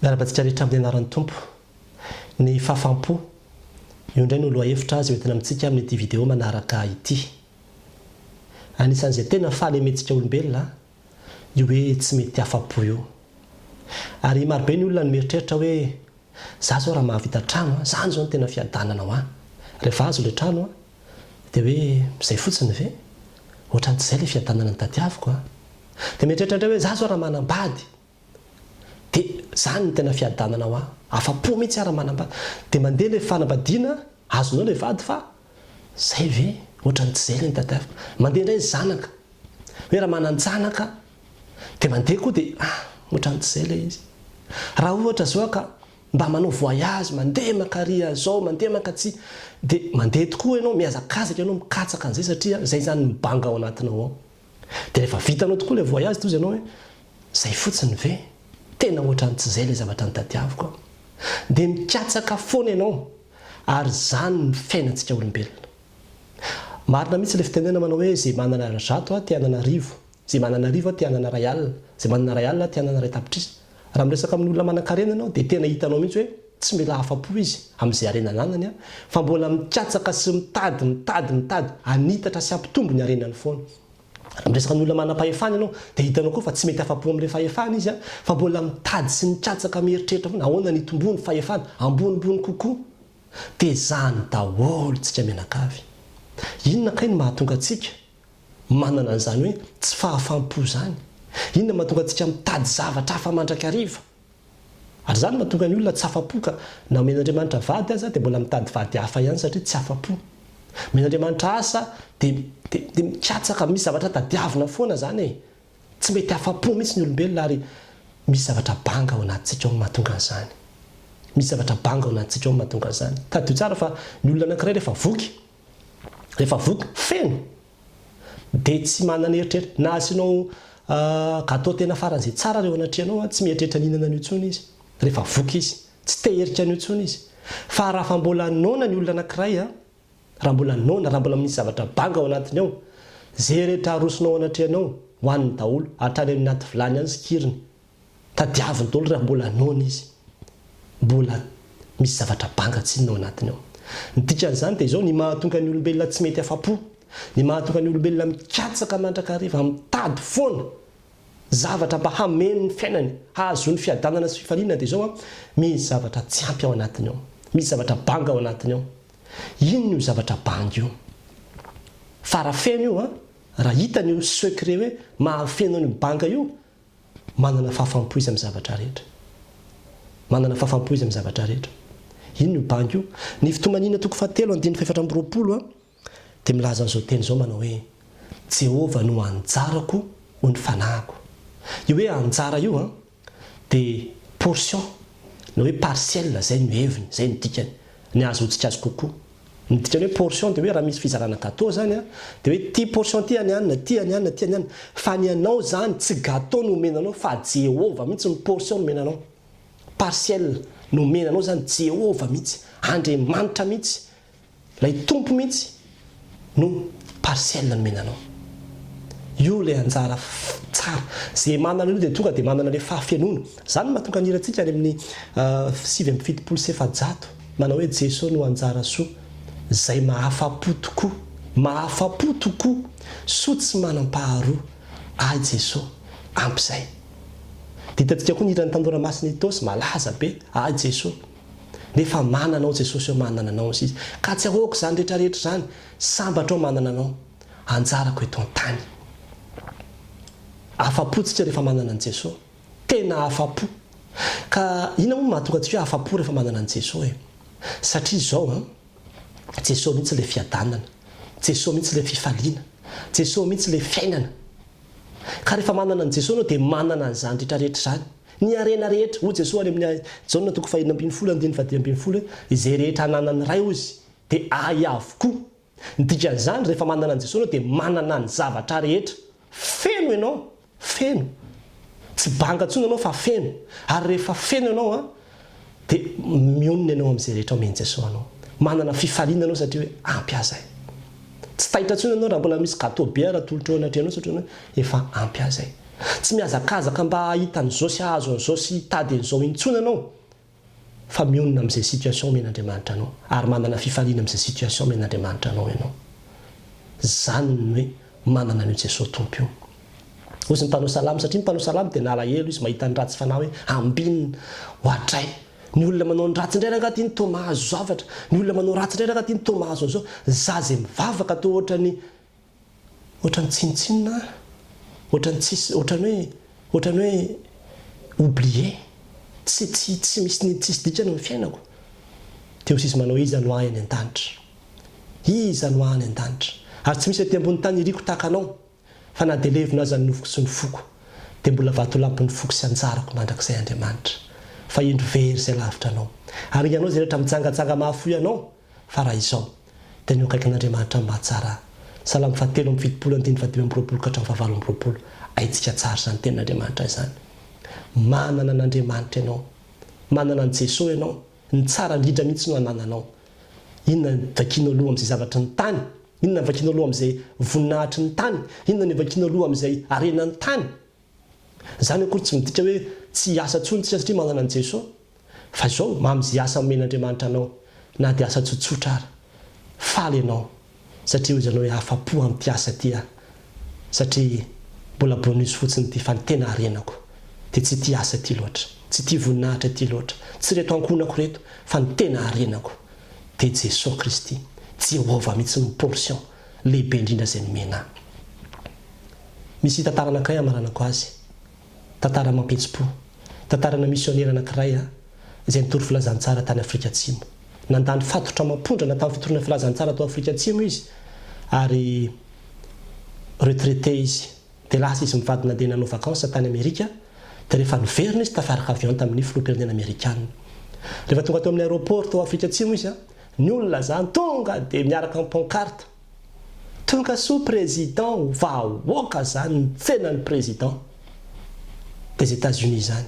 Miarahaba antsika rehetra amin'ny anaran'ny Tompo. Ny fahafaham-po, io indray no lohahevitra izay hoentina amintsika amin'ity video manaraka ity. Anisan'izay tena fahalementsika olombelona io hoe tsy mety afa-po io. Ary marobe ny olona no mieritreritra hoe za zao raha mahavita trano an, zany zao no tena fiadanana ho ahy. Rehefa azo ilay trano an, dia hoe izay fotsiny ve? Ohatran'ny tsy izay ilay fiadanana notadiaviko an. Dia mieritreritra indray hoe za zao raha manambady, Dia zany no tena fiadanana ho ahy. Afa-po mihitsy aho raha manambady. Dia mandeha ilay fanambadiana, azonao ilay vady fa zay ve? Ohatran'ny tsy zay ilay notadiaviko. Mandeha indray ny zanaka. Hoe raha manan-janaka dia mandeha koa dia ah, ohatran'ny tsy zay ilay izy. Raha ohatra zao aho ka mba manao voyage, mandeha mankary zao, mandeha mankatsy, dia mandeha tokoa ianao, mihazakazaka ianao mikatsaka an'izay satria zay izany ny banga ao anatinao ao. Dia rehefa vitanao tokoa ilay voyage toa izy ianao hoe zay fotsiny ve? Tena ohatran'ny tsy zay ilay zavatra notadiaviko an! Dia mikatsaka foana ianao ary izany ny fiainantsika olombelona. Marina mihitsy ilay fitenenana manao hoe izay manana zato te hanana arivo, izay manana arivo te hanana iray alina, izay manana iray alina te hanana iray tapitrisa. Raha miresaka amin'ny olona manankarena ianao dia tena hitanao mihitsy hoe tsy mila afa-po izy amin'izay harena ananany fa mbola mikatsaka sy mitady, mitady, mitady hanitatra sy hampitombo ny harenany foana. Raha miresaka amin'ny olona manam-pahefana ianao dia hitanao koa fa tsy mety afa-po amin'ilay fahefana izy fa mbola mitady sy mikatsaka mieritreritra foana ahoana ny hitomboan'ny fahefana ambonimbony kokoa. Dia izany daholo tsika mianakavy. Inona kay no mahatonga antsika manana an'izany hoe tsy fahafaham-po izany? Inona mahatonga antsika mitady zavatra hafa mandrakariva? Ary izany no mahatonga ny olona tsy afa-po ka na omen'Andriamanitra vady aza dia mbola mitady vady hafa ihany satria tsy afa-po. Omen'Andriamanitra asa dia dia dia mikatsaka, misy zavatra tadiavina foana izany e! Tsy mety afa-po mihitsy ny olombelona ary misy zavatra banga ao anatintsika ao no mahatonga an'izany. Misy zavatra banga ao anatintsika ao no mahatonga an'izany. Tadidio tsara fa ny olona anankiray rehefa voky, rehefa voky, feno, dia tsy manana eritreritra, na asianao gateau tena faran'izay tsara ary eo anatrehanao, tsy mieritreritra ny hihinana an'io intsony izy, rehefa voky izy. Tsy te herika an'io intsony izy. Fa raha fa mbola noana ny olona anankiray, raha mbola noana, raha mbola misy zavatra banga ao anatiny ao, izay rehetra arosonao ao anatrehanao, hohaniny daholo, hatrany amin'ny anaty vilany any sy kiriny. Tadiaviny daholo raha mbola noana izy. Mbola misy zavatra banga tsinona ao anatiny ao. Ny dikan'izany dia izao, ny mahatonga ny olombelona tsy mety afa-po, ny mahatonga ny olombelona mikatsaka mandrakariva, mitady foana zavatra mba hameno ny fiainany, hahazoany fiadanana sy fifaliana dia izao an, misy zavatra tsy ampy ao anatiny ao. Misy zavatra banga ao anatiny ao. Inona io zavatra banga io? Fa raha feno io an, raha hitany io secret hoe mahafeno an'io banga io, Manana fahafaham-po izy amin'ny zavatra rehetra. Manana fahafaham-po izy amin'ny zavatra rehetra. Inona io banga io? Ny Fitomaniana toko fahatelo andininy fahefatra amby 20 dia milaza an'izao teny izao manao hoe, Jehovah no anjarako ho ny fanahiko. Io hoe anjara io an, dia portion na hoe parcelle, izay no heviny, izay no dikany, ny ahazoantsika azy kokoa. Ny dikan'ny hoe portion dia hoe raha misy fizarana gateau zany an, dia hoe ty portion ty an'i anona, ty an'i anona, ty an'i anona. Fa ny anao zany tsy gateau no omena anao fa Jehovah mihitsy no portion nomena anao. Parcelle nomena anao zany Jehovah mihitsy, Andriamanitra mihitsy, ilay Tompo mihitsy no parcelle nomena anao. Io ilay anjara tsara. Izay manana an'io dia tonga dia manana ilay fahafenoana. Izany no mahatonga ny hirantsika any amin'ny 479 manao hoe Jeso no anjara soa izay mahafa-po tokoa, mahafa-po tokoa, soa tsy manam-paharoa, ahy Jeso, ampy izay. Dia hitantsika koa ny hiran'ny Tanora Masina Itaosy, malaza be, ahy Jeso. Nefa manana anao Jesosy ô manana anao izy. Ka tsy ahoako izany rehetra rehetra izany, sambatra aho manana anao. Anjarako eto an-tany. Afa-po tsika rehefa manana an'i Jesoa. Tena afa-po. Ka inona moa no mahatonga antsika hoe afa-po rehefa manana an'i Jesoa e? Satria izao an, Jesoa mihitsy ilay fiadanana. Jesoa mihitsy ilay fifaliana. Jesoa mihitsy ilay fiainana. Ka rehefa manana an'i Jesoa ianao dia manana an'izany rehetra rehetra izany. Ny harena rehetra. Hoy Jesoa any amin'ny Jaona toko fahenina ambin'ny folo andininy fahadimy ambin'ny folo hoe, Izay rehetra ananan'ny Ray hozy dia ahy avokoa. Ny dikan'izany, rehefa manana an'i Jesoa ianao dia manana ny zavatra rehetra. Feno ianao. Feno. Tsy banga intsony ianao fa feno. Ary rehefa feno ianao an, dia mionona ianao amin'izay rehetra omen'i Jesoa anao. Manana fifaliana ianao satria hoe ampy ahy izay. Tsy taitra intsony ianao raha mbola misy gateau be ary atolotra eo anatrehanao satria hoe efa ampy ahy izay. Tsy mihazakazaka mba hahita an'izao sy hahazo an'izao sy hitady an'izao intsony ianao fa mionona amin'izay situation omen'Andriamanitra anao ary manana fifaliana amin'izay situation omen'Andriamanitra anao ianao. Izany ny hoe manana an'io Jesoa Tompo io. Hozy ny mpanao salamo, satria ny mpanao salamo dia nalahelo izy mahita ny ratsy fanahy hoe ambinina, oadray, ny olona manao ny ratsy indray rangaha ty no toa mahazo zavatra, ny olona manao ratsy indray rangaha ty no toa mahazo an'izao, za izay mivavaka toa ohatran'ny ohatran'ny tsinontsinona aho, ohatran'ny tsisy, ohatran'ny hoe, ohatran'ny hoe oublié, tsy tsy tsy misy ny tsisy dikany ny fiainako. Dia hozy izy manao iza no ahy any an-danitra? Iza no ahy any an-danitra? Ary tsy misy aty ambony tany iriko tahaka anao. Fa na dia levona aza ny nofoko sy ny foko, dia mbola vatolampin'ny foko sy anjarako mandrakizay Andriamanitra. Fa indro very izay lavitra Anao. Ary Ianao izay rehetra mijangajanga mahafoy Anao, fa raha izao, dia ny eo akaikin'Andriamanitra no mahatsara ahy. Salamo fahatelo amby 70 andininy faha-25 ka hatramin'ny faha-28. Haintsika tsara izany tenin'Andriamanitra izany. Manana an'Andriamanitra ianao. Manana an'i Jesoa ianao. Ny tsara indrindra mihitsy no anananao. Inona no vakianao loha amin'izay zavatry ny tany? Inona no vakianao loha amin'izay voninahitry ny tany? Inona no vakianao loha amin'izay harenan'ny tany? Izany akory tsy midika hoe tsy hiasa intsony isika satria manana an'i Jesoa. Fa izao, amin'izay asa omen'Andriamanitra anao, na dia asa tsotsotra ara, faly ianao satria hoy izy anao hoe afa-po amin'ity asa ity aho satria mbola bonus fotsiny ity fa ny tena harenako dia tsy ity asa ity loatra, tsy ity voninahitra ity loatra, tsy ireto ankohonako ireto fa ny tena harenako dia Jesoa Kristy, Jehovah mihitsy no portion lehibe indrindra izay nomena ahy. Misy tantara anankiray hamaranako azy, tantara mampihetsi-po, tantarana misionera anankiray izay nitory filazantsara tany Afrika Atsimo. Nandany fatotra amam-pondrana tamin'ny fitoriana filazantsara tao Afrika Atsimo izy ary retraité izy. Dia lasa izy mivady nandeha nanao vacances tany Amerika, dia rehefa niverina izy tafaraka avion tamin'ny filoham-pirenena amerikana. Rehefa tonga teo amin'ny aéroport tao Afrika Atsimo izy, ny olona izany tonga dia miaraka amin'ny pancarte, Tonga soa président vahoaka zany nitsena ny président des Etats Unis zany.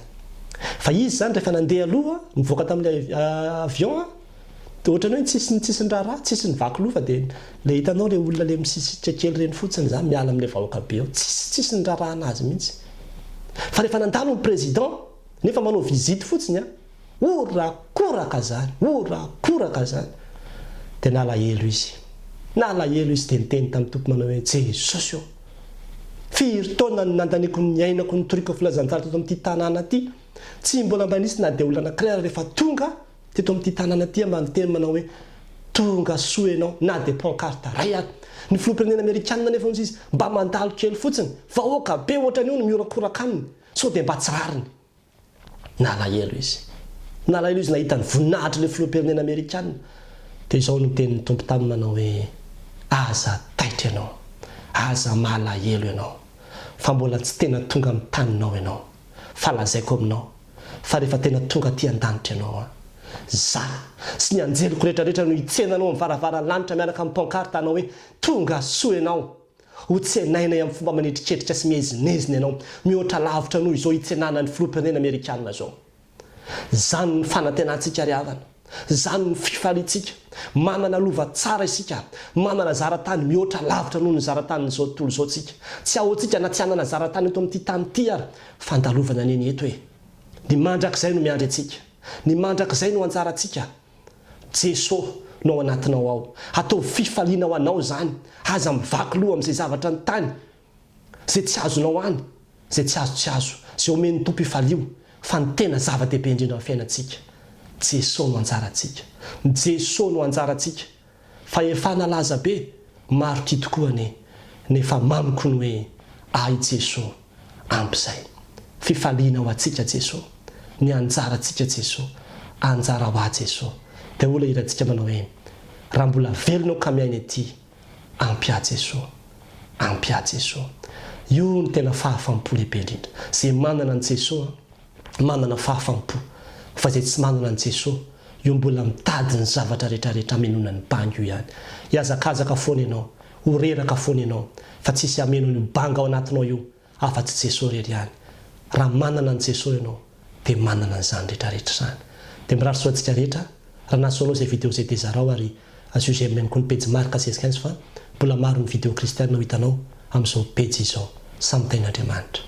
Fa izy zany rehefa nandeha aloha nivoaka tamin'ilay avion dia ohatran'ny hoe tsisy tsisy niraharaha, tsisy nivaky loha fa dia le hitanao le olona le misisika kely ireny fotsiny zany miala amin'ilay vahoaka be ao. Tsisy tsisy niraharahana azy mihitsy. Fa rehefa nandalo ny président nefa manao visite fotsiny an, Horakoraka zany, horakoraka zany. Dia nalahelo izy. Nalahelo izy dia niteny tamin'ny Tompo manao hoe, Jesosy ô, firy taona no nandaniako ny ainako nitoriako filazantsara teto amin'ity tanàna ity, tsy mbola mba nisy na dia olona anankiray ary rehefa tonga teto amin'ity tanàna ity mba niteny manao hoe, Tonga soa ianao, na dia pancarte iray ary. Ny filoham-pirenena amerikanina anefa hozy izy, mba mandalo kely fotsiny, vahoaka be ohatran'io no mihorakoraka aminy, sao dia mba tsy rariny. Nalahelo izy. Nalahelo izy nahita ny voninahitr'ilay filoham-pirenena amerikana. Dia izao no tenin'ny Tompo taminy manao hoe, Aza taitra ianao. Aza malahelo ianao. Fa mbola tsy tena tonga amin'ny taninao ianao. Fa lazaiko aminao, fa rehefa tena tonga aty an-danitra ianao an, Izaho sy ny anjeliko rehetrarehetra no hitsena anao amin'ny varavaran'ny lanitra miaraka amin'ny pancarte hanao hoe, Tonga soa ianao. Ho tsenainay amin'ny fomba manetriketrika sy miezinezina ianao, mihoatra lavitra noho izao hitsenana ny filoham-pirenena amerikana izao. Izany no fanantenantsika ry havana. Izany no fifaliantsika. Manana lova tsara isika. Manana zara-tany mihoatra lavitra noho ny zara-tanin'izao tontolo izao tsika. Tsy ahoantsika na tsy hanana zara-tany eto amin'ity tany ity ary fandalovana anie ny eto e. Ny mandrakizay no miandry antsika. Ny mandrakizay no anjarantsika. Jeso no ao anatinao ao. Ataovy fifaliana ho anao izany. Aza mivaky loha amin'izay zavatra ny tany, izay tsy azonao any, izay tsy azo tsy azo. Izay omen'ny Tompo ifalio, fa ny tena zava-dehibe indrindra amin'ny fiainantsika, Jeso no anjarantsika. Jeso no anjarantsika. Fahefana laza be, maro tia tokoa anie, nefa mamiko ny hoe ahy Jeso. Ampy izay. Fifaliana ho antsika Jeso. Ny anjarantsika Jeso. Anjara ho ahy Jeso. Dia hoy ilay hirantsika manao hoe, Raha mbola velona aho ka miaina ety, ampy ahy Jeso. Ampy ahy Jeso. Io no tena fahafam-po lehibe indrindra. Izay manana an'i Jeso manana fahafam-po. Fa izay tsy manana an'i Jeso, io mbola mitady ny zavatra rehetrarehetra hamenoana ny banga io ihany. Hihazakazaka foana ianao. Ho reraka foana ianao fa tsisy hameno an'io banga ao anatinao io afa-tsy Jesoa irery ihany. Raha manana an'i Jesoa ianao dia manana an'izany rehetra rehetra izany. Dia mirary soa antsika rehetra. Raha nahasoa anao izay video izay dia zarao ary asio j'aime ihany koa ny pejy Marc 16 15 fa mbola maro ny video kristiana ho hitanao amin'izao pejy izao. Samy tahin'Andriamanitra.